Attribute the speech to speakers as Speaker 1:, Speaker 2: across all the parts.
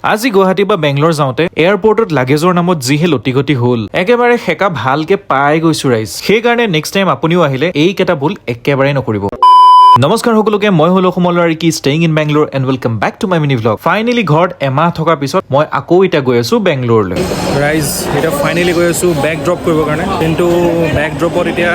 Speaker 1: আজি গুৱাহাটীৰ পৰা বেংগলোৰ যাওঁতে এয়াৰপৰ্টত লাগেজৰ নামত যিহে লটিঘটি হ'ল, একেবাৰে সেকা ভালকে পাই গৈছো ৰাইজ। সেইকাৰণে নেক্সট টাইম আপুনিও আহিলে এইকেইটা ভুল একেবাৰে নকৰিব। নমস্কাৰ সকলোকে, মই হলো অসমৰ ল'ৰা Ricky, staying in Bangalore, and welcome back to my mini vlog. Finally ঘৰত এমাহ থকাৰ পিছত মই আকৌ এতিয়া গৈ আছো বেংগলোৰলৈ।
Speaker 2: ৰাইজ, এতিয়া ফাইনেলি গৈ আছোঁ বেগ ড্ৰপ কৰিবৰ কাৰণে। কিন্তু বেগ ড্ৰপত এতিয়া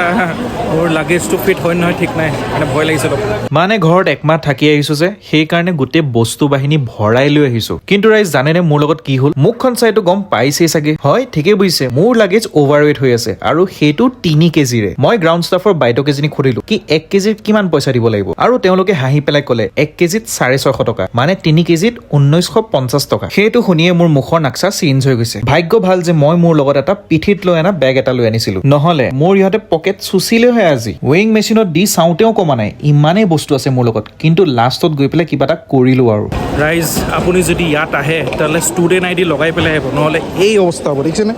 Speaker 2: মোৰ লাগেজটো ফিট হয় নহয় ঠিক নাই, মানে ভয় লাগিছে অলপ।
Speaker 1: মানে ঘৰত একমাহ থাকি আহিছো যে, সেইকাৰণে গোটেই বস্তু বাহিনী ভৰাই লৈ আহিছো। কিন্তু ৰাইজ, জানেনে মোৰ লগত কি হ'ল? মুখখন চাইতো গম পাইছেই চাগে। হয়, ঠিকেই বুজিছে, মোৰ লাগেজ অভাৰ ৱেইট হৈ আছে আৰু সেইটো 3 কেজিৰে। মই গ্ৰাউণ্ড ষ্টাফৰ বাইদেউ কেইজনীক সুধিলো কি 1 কেজিত কিমান পইচা দিব লাগিব আৰু তেওঁলোকে হাঁহি পেলাই ক'লে 1 কেজিত 650 টকা, মানে 3 কেজিত 1950 টকা। সেইটো শুনিয়ে মোৰ মুখৰ নাক্সা চেঞ্জ হৈ গৈছে। ভাগ্য ভাল যে মই মোৰ লগত এটা পিঠিত লৈ অনা বেগ এটা লৈ আনিছিলো, নহলে মোৰ ইহঁতে পকেট চুচিলে হয়। আজি ৱেইং মেচিনত দি চাওঁতেও কমা নাই, ইমানেই বস্তু আছে মোৰ লগত। কিন্তু লাষ্টত গৈ পেলাই কিবা এটা কৰিলো আৰু।
Speaker 2: ৰাইজ, আপুনি যদি ইয়াত আহে, তেতিয়াহ'লে ষ্টুডেণ্ট আইডি লগাই পেলাই আহিব, নহ'লে এই অৱস্থা হ'ব। দেখিছেনে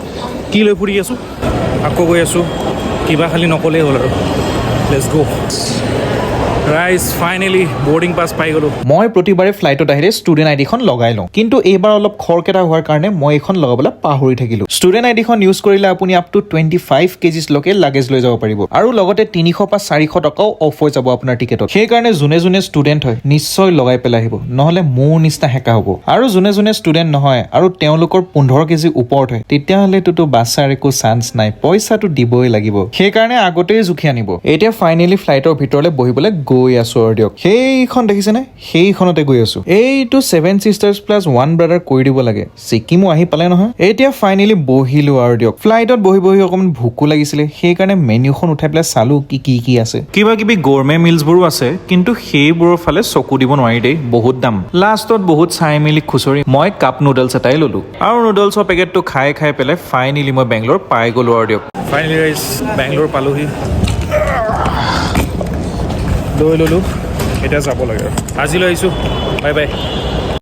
Speaker 2: কি লৈ ফুৰি আছোঁ? আকৌ গৈ আছোঁ, কিবা খালি নক'লেই হ'ল আৰু। Let's go ৰাইজ, ফাইনেলি বৰ্ডিং পাছ পাই গ'লোঁ।
Speaker 1: মই প্ৰতিবাৰে ফ্লাইটত আহিলে ষ্টুডেণ্ট আইডিখন লগাই লওঁ, কিন্তু এইবাৰ অলপ খৰখেদা হোৱাৰ কাৰণে মই এইখন লগাবলৈ পাহৰি থাকিলো। ষ্টুডেণ্ট আইডিখন ইউজ কৰিলে আপুনি আপ টু 25 কেজিছলৈকে লাগেজ লৈ যাব পাৰিব আৰু লগতে 300 বা 400 টকাও অফ হৈ যাব আপোনাৰ টিকেটত। সেইকাৰণে যোনে যোনে ষ্টুডেণ্ট হয়, নিশ্চয় লগাই পেলাই আহিব, নহ'লে মোৰ নিচিনা সেকা হ'ব। আৰু যোনে যোনে ষ্টুডেণ্ট নহয় আৰু তেওঁলোকৰ 15 কেজি ওপৰত হয়, তেতিয়াহ'লেতো বাচাৰ একো চান্স নাই, পইচাটো দিবই লাগিব। সেইকাৰণে আগতেই জুখি আনিব। এতিয়া ফাইনেলি ফ্লাইটৰ ভিতৰলৈ বহিবলৈ গৈ আছো আৰু দিয়ক। সেইখন দেখিছেনে? সেইখনতে গৈ আছো। এইটো seven sisters plus one brother কৰি দিব লাগে। ছিকিমো আহি পালে নহয়। এতিয়া ফাইনেলি বহিলো আৰু দিয়ক। ফ্লাইটত বহি বহি অকণমান ভোকো লাগিছিলে, সেইকাৰণে মেনিউখন উঠাই পেলাই চালো কি কি কি আছে। কিবা কিবি গ'ৰমে মিলছবোৰো আছে, কিন্তু সেইবোৰৰ ফালে চকু দিব নোৱাৰি দেই, বহুত দাম। লাষ্টত বহুত চাই মেলি খুচৰি মই কাপ নুডলছ এটাই ললো আৰু নুডলছৰ পেকেটটো খাই খাই পেলাই ফাইনেলি মই বেংগলোৰ পাই গ'লো আৰু দিয়ক।
Speaker 2: ফাইনেলি ৰাইজ, বেংগলোৰ পালোহি। লৈ ল'লোঁ, এতিয়া যাব লাগে আৰু। আজিলৈ আহিছোঁ, বাই বাই।